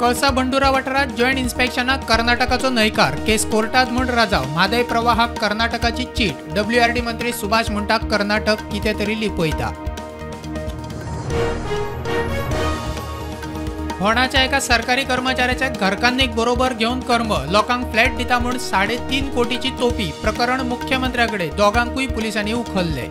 Kalasa Bandura वाठारात joint इन्स्पेक्शनाक कर्नाटकाचो न्हयकार, केस कोर्टात म्हूण राजाव. म्हादय प्रवाहाक कर्नाटकाची चीट, डब्ल्यूआरडी मंत्री सुभाष म्हणटा कर्नाटक कितें तरी लिपयता. होणाच्या एका सरकारी कर्मचाऱ्याच्या घरकान्नीक बरोबर घेवन कर्म, लोकांक फ्लॅट दिता म्हूण 3.5 कोटीची तोपी, प्रकरण मुख्यमंत्र्याकडे, दोगांकूय पुलिसांनी उखल्ले.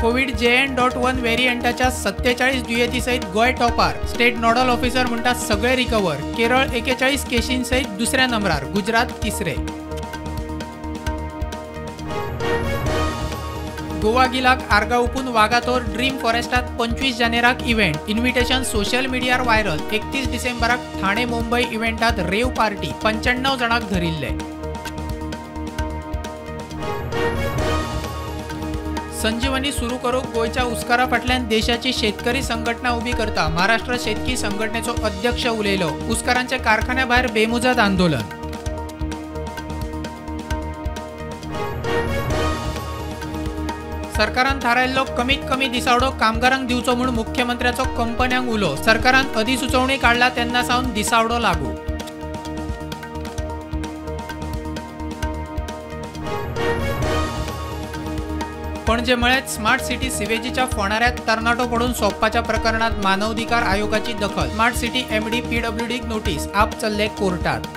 कोविड JN.1 व्हेरियंटाच्या 47 दुयेंती सयत गोंय टॉपार, स्टेट नोडल ऑफिसर म्हणटा सगळे रिकवर, केरळ 41 केशीं सयत दुसऱ्या नंबरार, गुजरात तिसरे. गोवा गिलाक आर्गा ओपून वागातोर ड्रीम फॉरेस्टात 25 जानेराक इव्हेंट, इन्व्हिटेशन सोशल मिडियार व्हायरल, 31 डिसेंबराक ठाणे मुंबय इव्हेंटात रेव पार्टी, 95 जाणांक धरिल्ले. संजीवनी सुरू करूंक गोंयच्या उस्कारा फाटल्यान देशाची शेतकरी संघटना उबी करता, महाराष्ट्र शेतकी संघटनेचो अध्यक्ष उलयलो. उस्कारांच्या कारखान्या भायर बेमुजत आंदोलन. सरकारान थारायल्लो कमीत कमी दिसावडो कामगारांक दिवचो म्हूण मुख्यमंत्र्याचो कंपन्यांक उलो, सरकारान अधिसुचोवणी काडला तेन्ना सावन दिसावडो लागू. पणजे मळ्यात स्मार्ट सिटी सिवेजीच्या फोणाऱ्यात तरणाटो पडून सोंपपाच्या प्रकरणात मानवाधिकार आयोगाची दखल, स्मार्ट सिटी एमडी पीडब्ल्यूडीक नोटीस, आप चल्ले कोर्टात.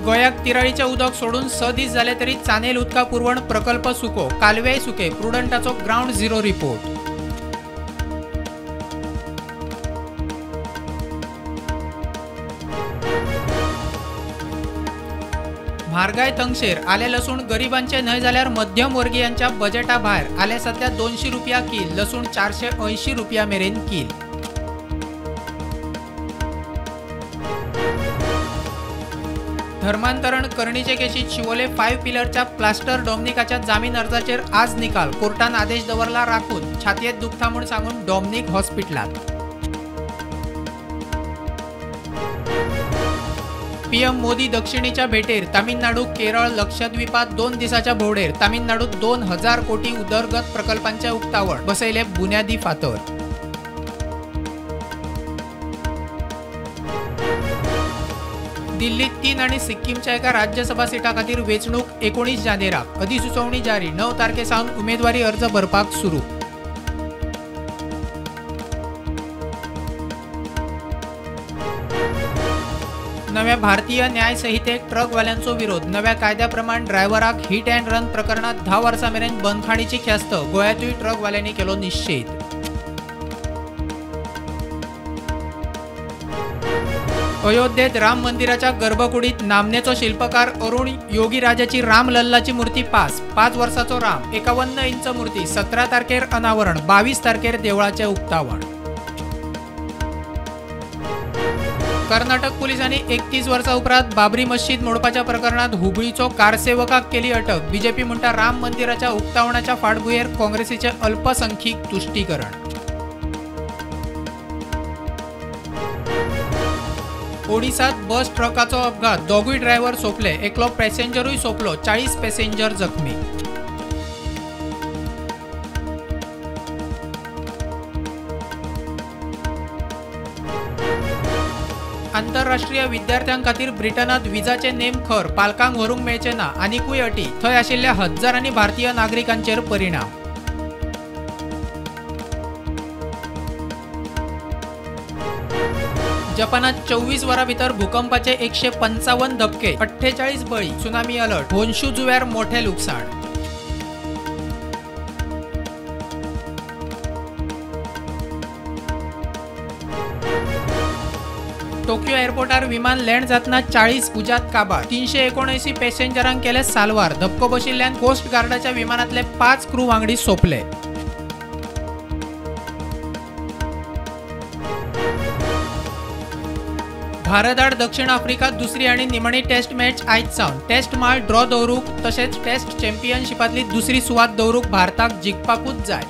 गोंयाक तिराळीचें उदक सोडून 6 दीस जाले तरी चानेल उदका पुरवण प्रकल्प सुको, कालवेय सुके, प्रुडंटाचो ग्रावंड झिरो रिपोर्ट. म्हारगाय तंगशेर, आले लसूण गरिबांचे न्हय जाल्यार मध्यमवर्गीयांच्या बजेटा भायर, आले सध्या 200 रुपया कील, लसूण 480 रुपया मेरेन कील. धर्मांतरण करणीचे केशीत शिवोले 5 पिलरच्या प्लास्टर डॉमनिकाच्या जामीन अर्जाचेर आज निकाल, कोर्टान आदेश दवरला राखून, छातयेत दुखता म्हूण सांगून डॉमनिक हॉस्पिटलात. पीएम मोदी दक्षिणेच्या भेटेर, तामिळनाडू, केरळ, लक्षद्वीपात 2 दिसाच्या भोंवडेर, तामिळनाडूत 2000 कोटी उदरगत प्रकल्पांचे उक्तावण, बसयले बुन्यादी फातर. दिल्लीत 3 आनी सिक्कीमच्या एका राज्यसभा सिटा खातीर वेंचणूक 19 जानेराक, अधिसुचोवणी जारी, 9 तारखे सावन उमेदवारी अर्ज भरपाक सुरू. नव्या भारतीय न्याय संहितेक ट्रकवाल्यांचो विरोध, नव्या कायद्या प्रमाण ड्रायव्हराक हिट अँड रन प्रकरणात 10 वर्सां मेरेन बंदखाणीची ख्यास्त, गोंयांतूय ट्रकवाल्यांनी केलो निशेध. अयोध्येत राम मंदिराच्या गर्भकुडीत नामनेचो शिल्पकार अरुण योगीराजाची रामलल्लाची मूर्ती पास, 5 वर्साचो राम, 51 इंच मूर्ती, 17 तारखेर अनावरण, 22 तारखेर देवळाचें उक्तावण. कर्नाटक पुलिसांनी 31 वर्सां उपरांत बाबरी मस्जिद मोडपाच्या प्रकरणात हुबळीचो कारसेवकाक केली अटक, बीजेपी म्हणटा राम मंदिराच्या उक्तावणाच्या फाटभुंयेर काँग्रेसीचें अल्पसंख्यीक तुश्टीकरण. ओडिसात बस ट्रकाचो अपघात, दोगूय ड्रायव्हर सोंपले, एकलो पॅसेंजरूय सोंपलो, 40 पॅसेंजर जखमी. आंतरराष्ट्रीय विद्यार्थ्यां खातीर ब्रिटनात विजाचे नेम खर, पालकांक व्हरूंक मेळचे ना, आनिकूय अटी, थंय आशिल्ल्या हजारांनी भारतीय नागरिकांचेर परिणाम. जपानात 24 वरां भितर भूकंपाचे 155 धपके, 48 बळी, त्सुनामी अलर्ट, होन्शू जुव्यार मोठे लुकसाण. टोक्यो एअरपोर्टार विमान लँड जातना 40 उज्यात काबार, 379 पॅसेंजरांक केले साल्वार, धपको बशिल्ल्यान कोस्ट गार्डाच्या विमानांतले 5 क्रू वांगडी सोंपले. भारत आड दक्षिण आफ्रिका दुसरी आनी निमणी टेस्ट मॅच आयज सावन, टेस्ट माळ ड्रॉ दवरूंक तशेंच टेस्ट चॅम्पियनशिपांतली दुसरी सुवात दवरूंक भारताक जिखपाकूच जाय.